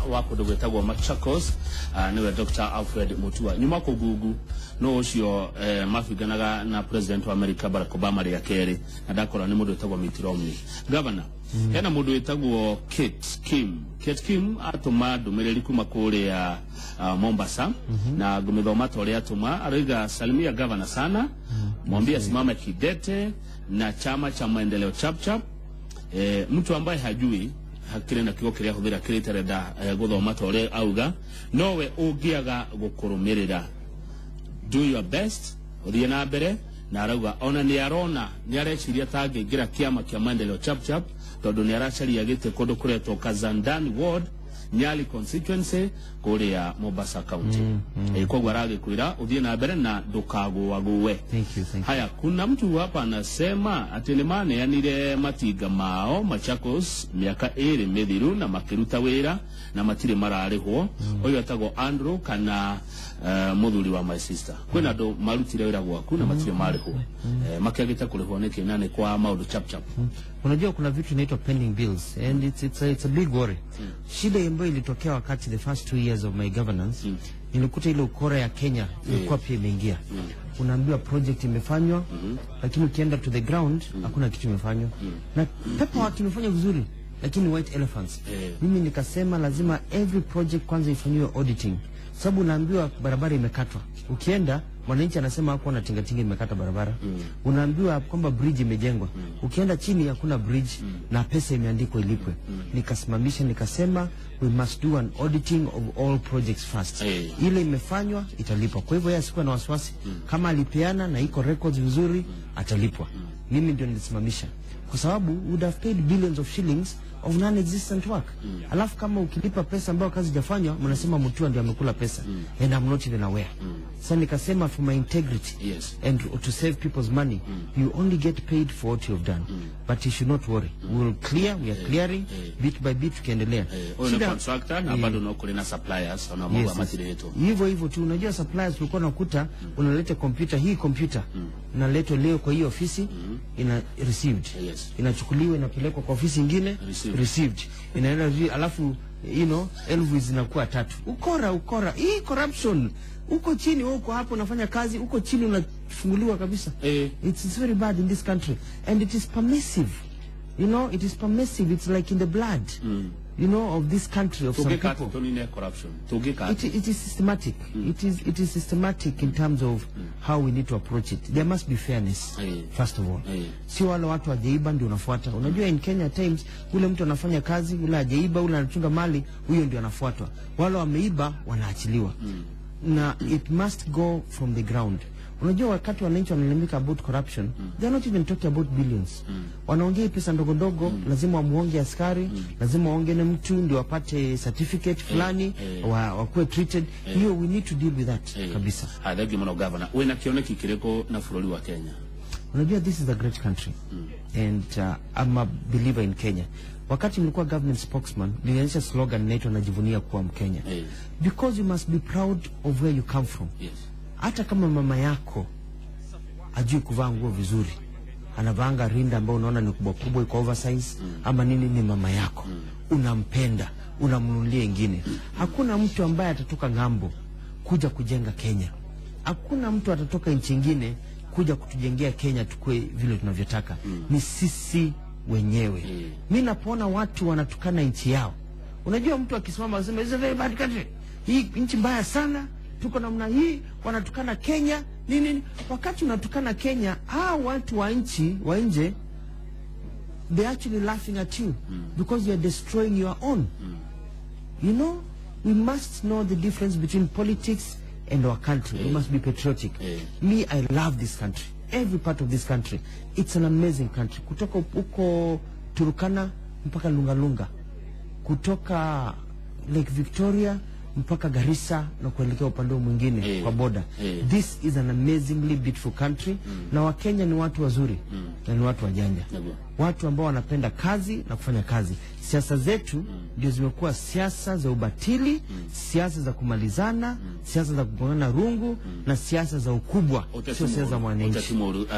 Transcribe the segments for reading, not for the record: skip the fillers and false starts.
Wa kũndũ gwĩtagwo Machakos, nĩwe Dr. Alfred Mutua nyuma kũgungu no ũcio mabinganaga na President wa America Barack Obama rĩa kerĩ, na ndakora nĩ mũndũ wĩtagwo Mitt Romney. Governor, hena mũndũ wĩtagwo Kate Kim. Kate Kim atũma ndũmĩrĩri kuma kũrĩa Mombasa, na ngũmĩthoma ta ũrĩa atũma. Aroiga, "Salimia gavana sana, mwambie asimame kidete na Chama cha Maendeleo Chapchap." Mtu ambaye hajui hakĩrĩ na kiugo kĩrĩa ahũthĩra kĩrĩa itarenda gũthoma ta ũrĩa auga, nowe ũngĩaga gũkũrũmĩrĩra, do your best, ũthiĩ na mbere. Na arauga ona nĩ arona nĩ areciria ta angĩingĩra Kĩama kĩa Maendeleo Chapchap, tondũ nĩ aracaria gĩtĩ kũndũ kũretwo Kazandani Ward, Nyali constituency, kũrĩa Mombasa County. Koguo aragĩkwĩra ũthiĩ na mbere na ndũkagũagũe. Thank you, thank you. Haya, kuna mtu hapa anasema atĩ nĩ maneanire matinga mao Machakos mĩaka 2 mĩthiru na makĩruta wĩra na matirĩ mararĩhwo. Ũyũ etagwo Andrew kana mũthuri wa my sister. Kwĩna andũ marutire wĩra gwaku na matirĩ marĩhwo. Makĩagĩte kũrĩhwo nĩkĩ, na nĩ kwa maũndũ chap chap? Unajua kuna vitu inaitwa pending bills and it's a big worry. Shida ambayo ilitokea wakati the first 2 years of my governance, nilikuta ile ukora ya Kenya ilikuwa pia imeingia. Unaambiwa project imefanywa, lakini ukienda to the ground hakuna kitu imefanywa. Na paperwork imefanywa vizuri, lakini white elephants. Mimi nikasema lazima every project kwanza ifanyiwe auditing. Sababu unaambiwa barabara imekatwa. Ukienda, mwananchi anasema hakuwa na tingatinga imekata barabara. Unaambiwa kwamba bridge imejengwa. Ukienda chini hakuna bridge na pesa imeandikwa ilipwe. Nikasimamisha, nikasema we must do an auditing of all projects first. Ile imefanywa italipwa. Kwa hivyo yeye asikuwe na wasiwasi. Kama alipeana na iko records vizuri, atalipwa. Mimi ndio nilisimamisha, kwa sababu we would have paid billions of shillings of non-existent work. Alafu kama ukilipa pesa ambayo kazi haijafanywa, mnasema Mutua ndio amekula pesa and I'm not even aware. Sasa nikasema for my integrity and to save people's money, you only get paid for what you have done. But you should not worry. We will clear, we are clearing bit by bit tukiendelea. Ũyũ nĩ contractor na bado no kũrĩ na suppliers ona mambo matirĩhĩtwo. Hivyo hivyo tu, unajua suppliers ulikuwa unakuta unaleta kompyuta hii, kompyuta inaletwa leo kwa hii ofisi, ina received, inachukuliwa, inapelekwa kwa ofisi ingine, Received. Received, inaenda alafu elfu zinakuwa tatu. Ukora, ukora hii, corruption uko chini, wewe uko hapo unafanya kazi, uko chini unafunguliwa kabisa. It's very bad in this country and it is permissive. It is permissive. It's like in the blood of this country, of some Tũngĩka people. atĩ tũnine corruption? Tũngĩka It is systematic. It is systematic in terms of how we need to approach it. There must be fairness first of all. Sio wale watu hajaiba ndio unafuata. Unajua in Kenya times ule mtu anafanya kazi, ule hajaiba, ule anachunga mali, huyo ndio anafuatwa. Wale wameiba wanaachiliwa. Na it must go from the ground. Unajua wakati wananchi wanalalamika about corruption, they are not even talking about billions. Wanaongea pesa ndogo ndogo, lazima wamuonge askari, lazima waonge na mtu ndio wapate certificate fulani, wakuwe treated. Hiyo we need to deal with that kabisa. Haya, thank you mũno, Governor. Wĩna kĩoneki kĩrĩkũ na bũrũri wa Kenya? Unajua this is a great country and I'm a believer in Kenya. Wakati nilikuwa government spokesman, nilianzisha slogan inaitwa "Najivunia kuwa Mkenya." Because you must be proud of where you come from. Hata kama mama yako ajui kuvaa nguo vizuri, anavaanga rinda ambayo unaona ni kubwa kubwa, iko oversize ama nini, ni mama yako, unampenda, unamnunulia ingine. Hakuna mtu ambaye atatoka ng'ambo kuja kujenga Kenya. Hakuna mtu atatoka nchi ingine kuja kutujengea Kenya tukue vile tunavyotaka. Ni sisi wenyewe. Mi napoona watu wanatukana nchi yao, unajua mtu akisimama akisema, "It's a very bad country, hii nchi mbaya sana, tuko namna hii," wanatukana Kenya nini nini. Wakati unatukana Kenya, hao watu wa nchi wa nje, they actually laughing at you because you are destroying your own. We must know the difference between politics and our country. We must be patriotic. Me, I love this country. Every part of this country. It's an amazing country. Kutoka huko Turkana mpaka Lungalunga, kutoka Lake Victoria mpaka Garissa na kuelekea upande mwingine kwa boda. This is an amazingly beautiful country na Wakenya ni watu wazuri na ni watu wajanja. Niguo. Watu ambao wanapenda kazi na kufanya kazi. Siasa zetu ndio zimekuwa siasa za ubatili, siasa za kumalizana, siasa za kugongana rungu na siasa za ukubwa, sio siasa za mwananchi. Uteti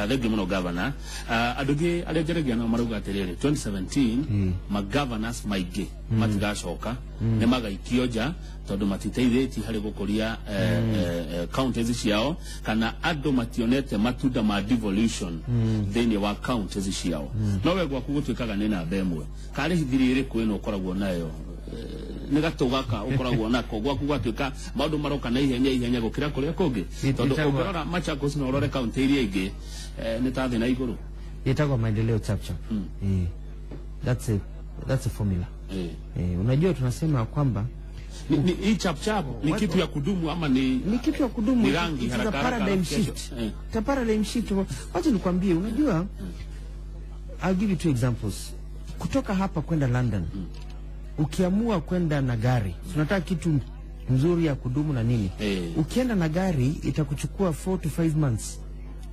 thengiũ mũno, gavana. Andũ aingĩ arĩa njaragia nao marauga atĩrĩrĩ, 2017 magovernors maingĩ matigacoka, nĩ magaikio nja tondũ matiteithĩtie harĩ gũkũria counties ciao, kana andũ mationete matunda ma devolution thĩinĩ wa counties ciao. No we gwaku gũtuĩkaga nĩ namba ĩmwe. Karĩ thiri ĩrĩkũ ĩno ũkoragwo nayo, nĩ gatũ gaka ũkoragwo nako gwaku gwatuĩka maũndũ maroka na ihenya ihenya gũkĩra kũrĩa kũngĩ? Tondũ ũngĩrora Machakos na ũrore kaunti iria ingĩ, nĩ ta thĩ na igũrũ. Itakuwa maendeleo chap chap. That's a formula. Unajua tunasema kwamba Hii chap chap ni kitu ya kudumu ama ni ni kitu ya kudumu? Ni rangi It is a haraka haraka, paradigm alafu kesho. shift. It's a paradigm shift. Wacha nikwambie, unajua, I'll give you two examples. Kutoka hapa kwenda London, ukiamua kwenda na gari, tunataka kitu nzuri ya kudumu na nini, ukienda na gari itakuchukua 4 to 5 months.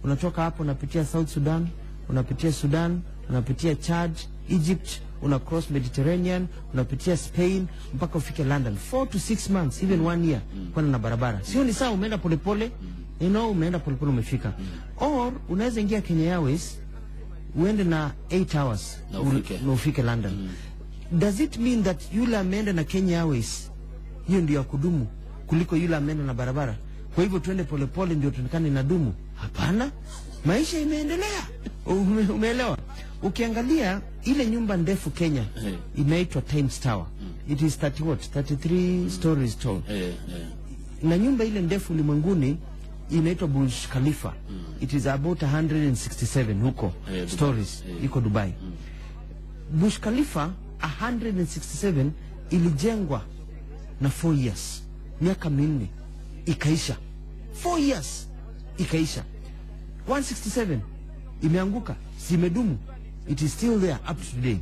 Unatoka hapo, unapitia South Sudan, unapitia Sudan, unapitia Chad, Egypt, una cross Mediterranean, unapitia Spain mpaka ufike London. 4 to 6 months, even one year, kwenda na barabara. Sio ni sawa umeenda polepole, umeenda polepole umefika. Or unaweza ingia Kenya Airways uende na 8 hours Na ufike. Na ufike London. Does it mean that yule ameenda na Kenya Airways hiyo ndio ya kudumu kuliko yule ameenda na barabara? Kwa hivyo tuende polepole ndio tuonekane inadumu? Hapana, maisha imeendelea. Umeelewa? Ukiangalia ile nyumba ndefu Kenya inaitwa Times Tower. It is 30 what? 33 stories tall. Na nyumba ile ndefu ulimwenguni inaitwa Burj Khalifa. It is about 167 huko Dubai. Stories iko Dubai. Burj Khalifa 167 ilijengwa na 4 years, miaka 4 ikaisha. 4 years ikaisha. 167 imeanguka, si imedumu? It is still there up to today.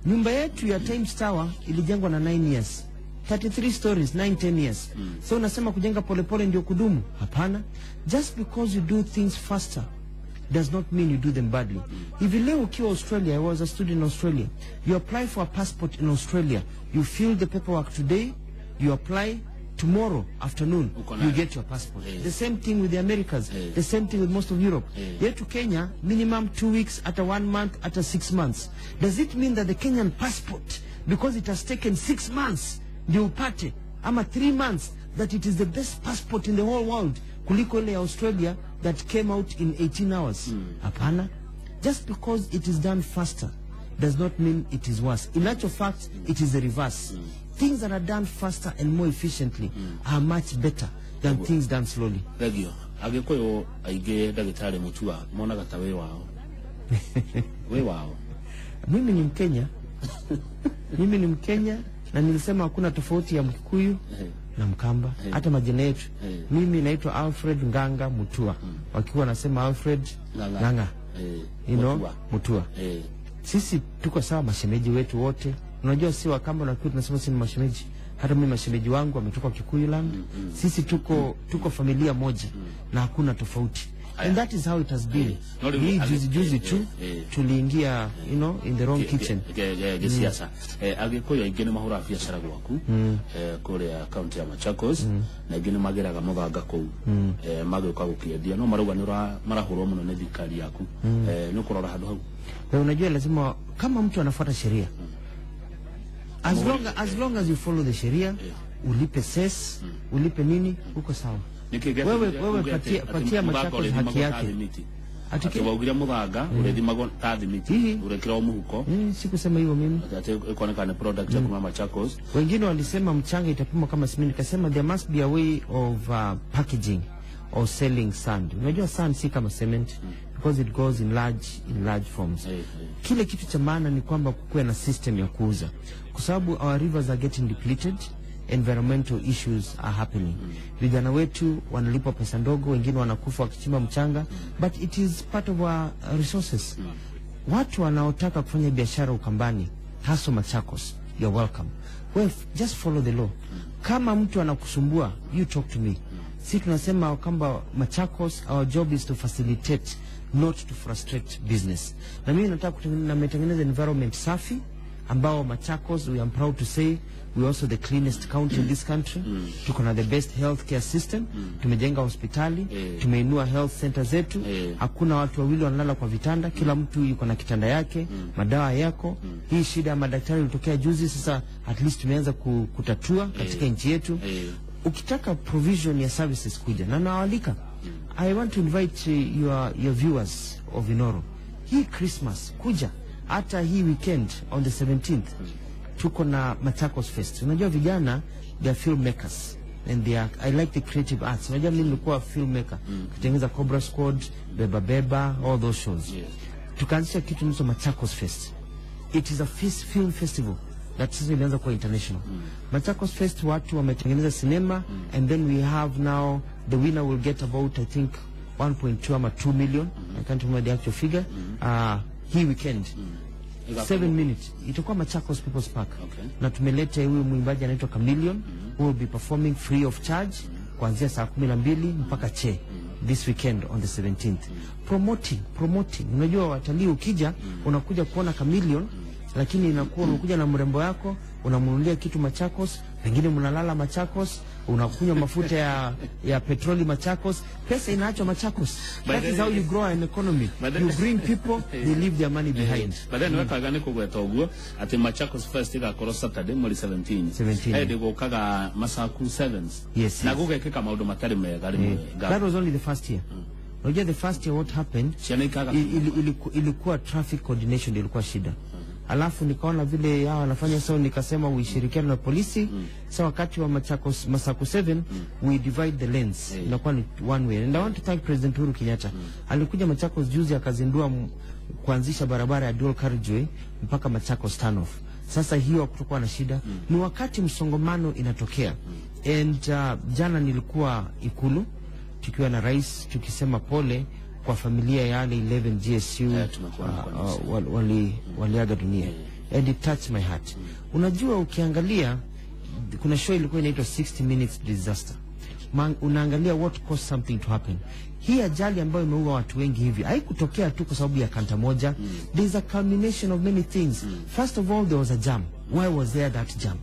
Nyumba yetu ya Times Tower ilijengwa na 9 years. 33 stories, 9 10 years. So unasema kujenga polepole ndio kudumu? Hapana. Just because you do things faster does not mean you do them badly. Hivi leo ukiwa Australia, I was a student in Australia. You apply for a passport in Australia. You fill the paperwork today, you apply tomorrow afternoon, Uko you nayo. Get your passport. Eh. The same thing with the Americas, Eh. the same thing with most of Europe. Eh. Yetu Kenya, minimum 2 weeks, at a one month, at a 6 months. Does it mean that the Kenyan passport, because it has taken 6 months, ndio upate, ama 3 months, that it is the best passport in the whole world kuliko ile ya Australia that came out in 18 hours? Hapana. Just because it is done faster does not mean it is worse. In actual fact, it is the reverse. Things that are done faster and more efficiently are much better than things done slowly. Thengio. Agĩkũyũ aingĩ, ndagĩtarĩ Mutua, monaga ta wĩ wao, wĩ wao. Mimi ni Mkenya. Mimi ni Mkenya na nilisema hakuna tofauti ya Mkikuyu na Mkamba, hata majina yetu. Mimi naitwa Alfred Nganga Mutua, wakiwa wanasema Alfred Ng'ang'a. Nganga, Mutua. Mutua. Sisi tuko sawa, mashemeji wetu wote. Unajua si Wakamba na Wakikuyu tunasema sisi ni mashemeji. Hata mimi mashemeji wangu wametoka Kikuyu land. Sisi tuko familia moja na hakuna tofauti. And that is how it has been. No, Hii juzi juzi tu tuliingia in the wrong kitchen. Gĩsiaca, agĩkũyũ aingĩ nĩ mahũraga biacara gwaku, kũrĩa kaunti ya Machakos, na aingĩ nĩ magĩraga mũthanga kũu, magĩũka gũkĩendia, no marauga nĩ marahũrwo mũno nĩ thirikari yaku. Nĩ ũkũrora handũ hau? Kwa unajua lazima kama mtu anafuata sheria, as long as you follow the sheria, ulipe cess, ulipe nini, uko sawa. Nĩkĩ gĩatũmire Wewe uge patia atĩ mũthanga Machakos ũrĩthimagwo haki ta yake. thimiti? Ati Atĩ waugire mũthanga ũrĩthimagwo ta thimiti, ũrekĩra o mũhuko. Sikusema hivyo mimi. Atĩ ĩkoneka nĩ product ya kuma Machakos. Wengine walisema mchanga itapimwa kama simenti, nikasema there must be a way of packaging or selling sand. Unajua sand si kama cement because it goes in large forms. Kile kitu cha maana ni kwamba kukuwe na system ya kuuza, kwa sababu our rivers are getting depleted, environmental issues are happening. Vijana wetu wanalipwa pesa ndogo, wengine wanakufa wakichimba mchanga, but it is part of our resources. Watu wanaotaka kufanya biashara Ukambani, haswa Machakos, you're welcome. Well, just follow the law. Kama mtu anakusumbua, you talk to me. Si tunasema kwamba Machakos, our job is to facilitate, not to frustrate business. Na mimi nataka nametengeneza environment safi ambao Machakos, we am proud to say we also the cleanest county in this country. Tuko na the best healthcare system. Tumejenga hospitali, tumeinua health center zetu. Hakuna watu wawili wanalala kwa vitanda, kila mtu yuko na kitanda yake, madawa yako. Hii shida ya madaktari ilitokea juzi, sasa at least tumeanza kutatua katika nchi yetu. Ukitaka provision ya services, kuja na nawaalika. I want to invite your viewers of Inoro. Hii Christmas kuja, hata hii weekend on the 17th tuko na Machakos Fest. Unajua vijana, they are filmmakers and they are, I like the creative arts. Unajua mimi nilikuwa filmmaker, kutengeneza Cobra Squad, Beba Beba, all those shows. Tukaanzisha kitu kinaitwa Machakos Fest. It is a film festival that sasa ilianza kuwa international. Machakos Fest, watu wametengeneza cinema, and then we have now the winner will get about, I think, 1.2 ama 2 million. I can't remember the actual figure. Hii weekend 7 minutes itakuwa Machakos People's Park. Na tumeleta huyu mwimbaji anaitwa Chameleon, who will be performing free of charge kuanzia saa 12 mpaka che this weekend on the 17th. Promoting, unajua watalii ukija, unakuja kuona Chameleon, lakini inakuwa unakuja na mrembo yako, unamnunulia kitu Machakos, pengine mnalala Machakos, unakunywa mafuta ya petroli Machakos, pesa inaachwa Machakos. By That the is how you grow an economy. By the- You bring people, they leave their money behind. But then wekaga nĩ kũgweta ũguo atĩ Machakos Fest ĩgakorwo Saturday mweri 17. 17. Hĩndĩ gũkaga Masaku Sevens Yes, na yes. gũgekĩka maũndũ matarĩ mega rĩmwe. That was only the first year. Unajua the first year what happened, Ciana ikaga ilikuwa traffic coordination ndio ilikuwa shida. Alafu nikaona vile hao wanafanya, so nikasema uishirikiane na polisi. So wakati wa Machakos, Masaku 7, we divide the lanes, inakuwa ni one way. And I want to thank President Uhuru Kenyatta. Alikuja Machakos juzi akazindua kuanzisha barabara ya dual carriageway mpaka Machakos turn off. Sasa hiyo hakutokuwa na shida. Ni wakati msongamano inatokea. And jana nilikuwa Ikulu tukiwa na rais tukisema pole kwa familia ya wale 11 GSU Tumekuwa na kwa news. waliaga dunia, and it touched my heart. Unajua ukiangalia kuna show ilikuwa inaitwa 60 Minutes Disaster. Unaangalia what caused something to happen. Hii ajali ambayo imeua watu wengi hivi haikutokea tu kwa sababu ya canter moja. There is a culmination of many things. First of all, there was a jam. Why was there that jam?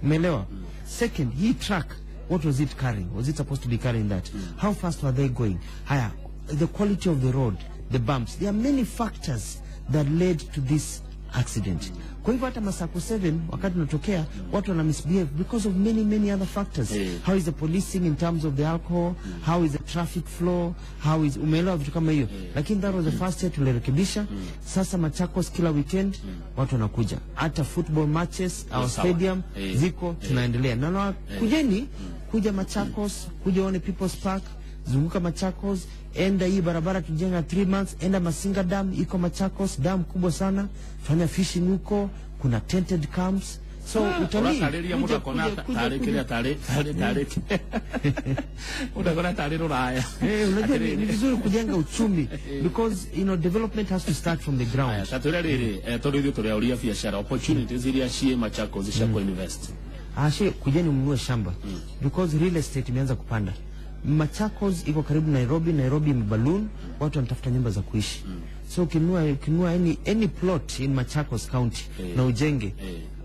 Umeelewa? Second, hii truck, what was it carrying? Was it supposed to be carrying that? How fast were they going? Haya, the quality of the road, the bumps. There are many factors that led to this accident. Kwa hivyo hata Masaku 7 wakati unatokea, watu wana misbehave because of many, many other factors. How is the policing in terms of the alcohol? How is the traffic flow? How is, umeelewa, vitu kama hiyo. Lakini that was the first year, tulirekebisha. Sasa Machakos kila weekend watu wanakuja. Hata football matches, our Sawa. stadium ziko, tunaendelea. Na kujeni, kuja Machakos, kuja one People's Park, zunguka Machakos, enda hii barabara tujenga 3 months, enda Masinga Dam iko Machakos, dam kubwa sana, fanya fishing huko, kuna tented camps. So utalii Ũratarĩria mũndũ kuja, akona kuja, kuja, tarĩ kuja. kĩrĩa tarĩ mũndũ akona tarĩ rũraya. Unajua ni vizuri kujenga uchumi because development has to start from the ground. Aya, ta twĩre rĩrĩ, tondũ ithuĩ tũrĩ aũria biacara, opportunities iria ciĩ Machakos cia kũ-invest. Ashe, kujeni mnunue shamba because real estate imeanza kupanda. Machakos iko karibu Nairobi, Nairobi imeballoon, watu wanatafuta nyumba za kuishi. So ukinunua any plot in Machakos County na ujenge,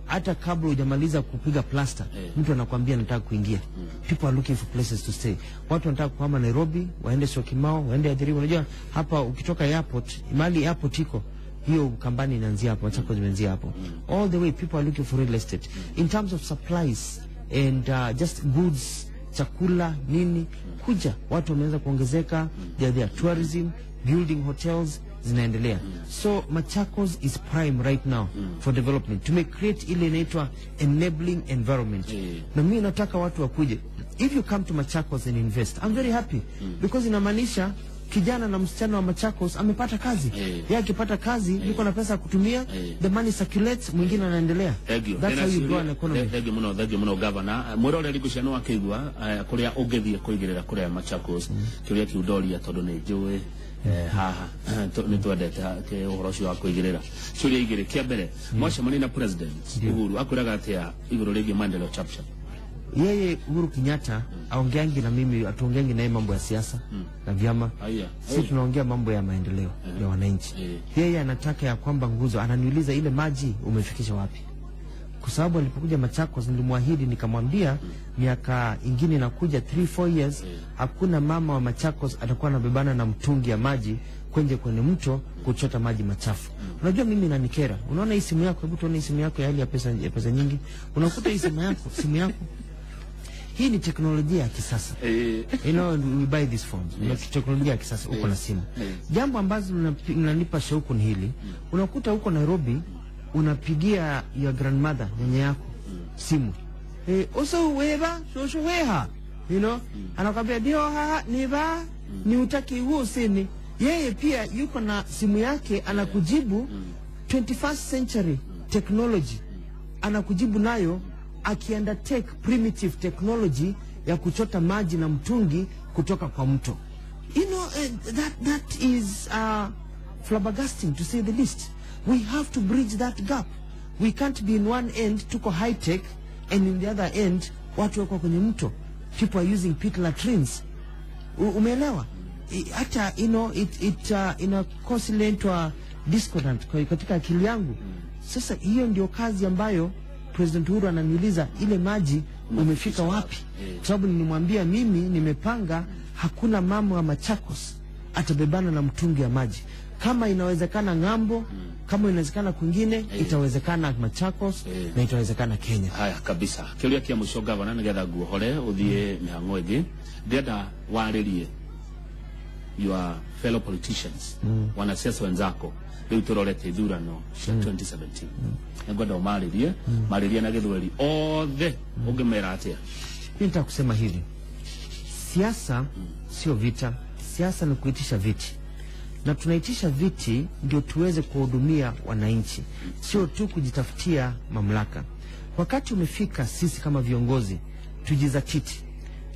hata kabla hujamaliza kupiga plaster, mtu anakuambia nataka kuingia. People are looking for places to stay. Watu wanataka kuhama Nairobi, waende Syokimau, waende Athi River. Unajua hapa ukitoka airport, mahali airport iko, hiyo Ukambani inaanzia hapo, Machakos imeanzia hapo. All the way people are looking for real estate. In terms of supplies and just goods, chakula, nini, kuja watu wameanza kuongezeka, there are tourism, building hotels zinaendelea. So Machakos is prime right now for development. Tume create ile inaitwa enabling environment. Na mimi nataka watu wakuje. If you come to Machakos and invest, I'm very happy because inamaanisha kijana na msichana wa Machakos amepata kazi. Yeye akipata kazi, yuko na pesa ya kutumia, the money circulates, mwingine anaendelea. Thank you. That's how you grow an economy. Thank you muno, thank you muno, Governor. Mwiroreri ngũcia nĩ wakĩigua kũrĩa ũngĩthiĩ kũigĩrĩra kũrĩa Machakos. Kĩũria kĩu ndoria tondũ nĩ njũĩ haha nĩ twendete ũhoro ũcio wa kũigĩrĩra. Ciũria igĩrĩ. Kĩa mbere, mwacemania na President Uhuru akwĩraga atĩa igũrũ rĩgiĩ maendeleo chapchap? Yeye Uhuru Kenyatta aongeangi na mimi, atuongeangi naye mambo ya siasa na vyama. Aya. Si tunaongea mambo ya maendeleo ya wananchi. Yeye anataka ya kwamba nguzo, ananiuliza ile maji umefikisha wapi? Kwa sababu alipokuja Machakos nilimwahidi nikamwambia miaka ingine inakuja 3 4 years hakuna mama wa Machakos atakuwa anabebana na mtungi ya maji kwenye mto kuchota maji machafu. Unajua mimi nanikera. Unaona hii simu yako, hebu tuone hii simu yako ya hali ya pesa nyingi. Unakuta hii simu yako hii ni teknolojia ya kisasa. We buy these phones. Una teknolojia ya kisasa, uko na simu. Jambo ambazo linanipa shauku ni hili. Unakuta huko Nairobi unapigia your grandmother, nyanya yako, simu. Oso weba, shosho weha. Anakwambia ndio ha ni ba ni utaki huo sini. Yeye pia yuko na simu yake anakujibu 21st century technology, anakujibu nayo akiundertake primitive technology ya kuchota maji na mtungi kutoka kwa mto. That is flabbergasting to say the least. We have to bridge that gap. We can't be in one end tuko high tech and in the other end watu wako kwenye mto. People are using pit latrines. Umeelewa? Hata it ina cause ile inaitwa discordant katika akili yangu. Sasa hiyo ndio kazi ambayo President Uhuru ananiuliza ile maji umefika wapi? Kwa sababu nilimwambia mimi nimepanga hakuna mama wa Machakos atabebana na mtungi ya maji. Kama inawezekana ng'ambo, kama inawezekana kwingine, itawezekana Machakos na itawezekana Kenya. Haya kabisa, kiuria kia muico, gavana, nigetha nguohore uthie mihango ingi, ndĩrenda warĩrie your fellow politicians, wanasiasa wenzako rĩu tũrorete ithurano cia 2017. Nĩngwenda ũmarĩrie, marĩrie na gĩthweri othe, ũngĩmera atĩa? Mimi nataka kusema hivi, siasa sio vita, siasa ni kuitisha viti, na tunaitisha viti ndio tuweze kuwahudumia wananchi, sio tu kujitafutia mamlaka. Wakati umefika sisi kama viongozi tujizatiti,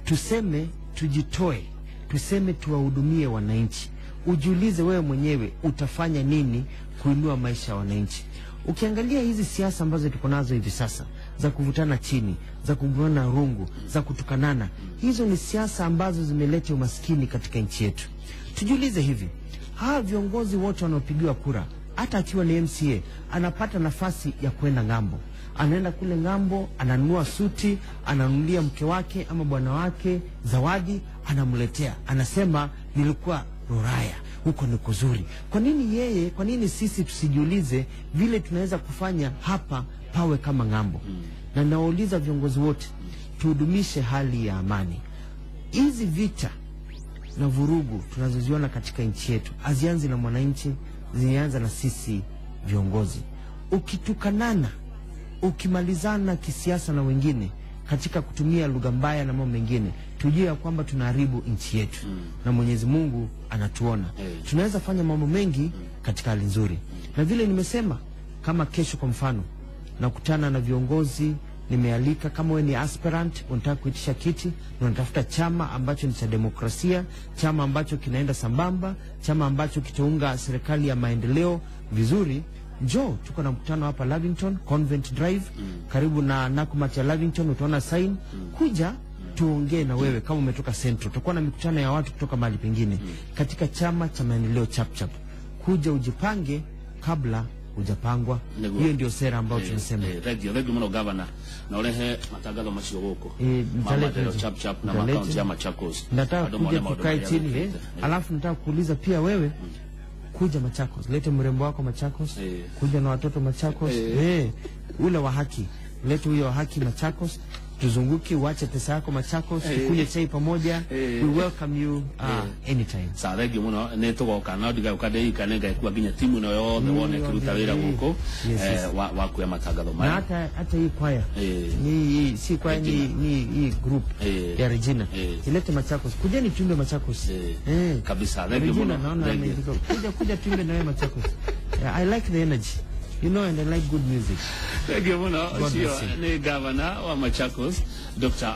tuseme, tujitoe, tuseme tuwahudumie wananchi. Ujiulize wewe mwenyewe utafanya nini kuinua maisha ya wananchi. Ukiangalia hizi siasa ambazo tuko nazo hivi sasa za kuvutana chini, za kugongana rungu, za kutukanana, hizo ni siasa ambazo zimeleta umaskini katika nchi yetu. Tujiulize hivi, hawa viongozi wote wanaopigiwa kura, hata akiwa ni MCA anapata nafasi ya kwenda ng'ambo, anaenda kule ng'ambo, ananunua suti, ananunulia mke wake ama bwana wake zawadi, anamletea, anasema nilikuwa Ruraya, huko ni kuzuri. Kwa nini yeye, kwa nini sisi tusijiulize vile tunaweza kufanya hapa pawe kama ng'ambo? Na nawauliza viongozi wote, tuhudumishe hali ya amani. Hizi vita na vurugu tunazoziona katika nchi yetu hazianzi na mwananchi, zinaanza na sisi viongozi. Ukitukanana, ukimalizana kisiasa na wengine katika kutumia lugha mbaya na mambo mengine, tujue ya kwamba tunaharibu nchi yetu na Mwenyezi Mungu anatuona. Tunaweza fanya mambo mengi katika hali nzuri, na vile nimesema, kama kesho kwa mfano nakutana na viongozi, nimealika, kama wewe ni aspirant unataka kuitisha kiti na unatafuta chama ambacho ni cha demokrasia, chama ambacho kinaenda sambamba, chama ambacho kitaunga serikali ya maendeleo vizuri, njoo, tuko na mkutano hapa Lavington, Convent Drive, karibu na Nakumatt ya Lavington, utaona sign. Kuja tuongee na wewe kama umetoka Central. Tutakuwa na mikutano ya watu kutoka mahali pengine katika chama cha maendeleo Chapchap. Kuja ujipange kabla hujapangwa. Nĩguo. Hiyo ndio sera ambayo tunasema. Thank you, thank you muno, gavana, na urehe matangatho macio guku Eh, ma nitaleta maendeleo hizo. Chap Chap na Nitaleta. makaunti ya Machakos. Nataka Andũ kuja mone maũndũ tukae marĩa chini wĩkĩte. Alafu nataka kuuliza pia wewe, kuja Machakos, lete mrembo wako Machakos, kuja na watoto Machakos, ule wa haki, lete huyo wa haki Machakos, tuzunguke, uache pesa yako Machakos, tukunywe chai pamoja. We welcome you anytime. Sawa, thank you muno, nä tå goka no ndigauka ndä nä ngaikua nginya timu ä no yothe wone ä kä ruta wä ra gå kå wa kuoya matangatho Na maya. hata hii kwaya ni si kwaya, ni hii group ya Regina ilete Machakos, kujeni tuimbe Machakos. Kabisa, thank you Regina muno. naona Thank you. ameandika kuja kuja tuimbe na wewe Machakos. Yeah, I like the energy and I like good music. Thank you muno. God Ũcio bless you. nĩ gavana wa Machakos, Dr.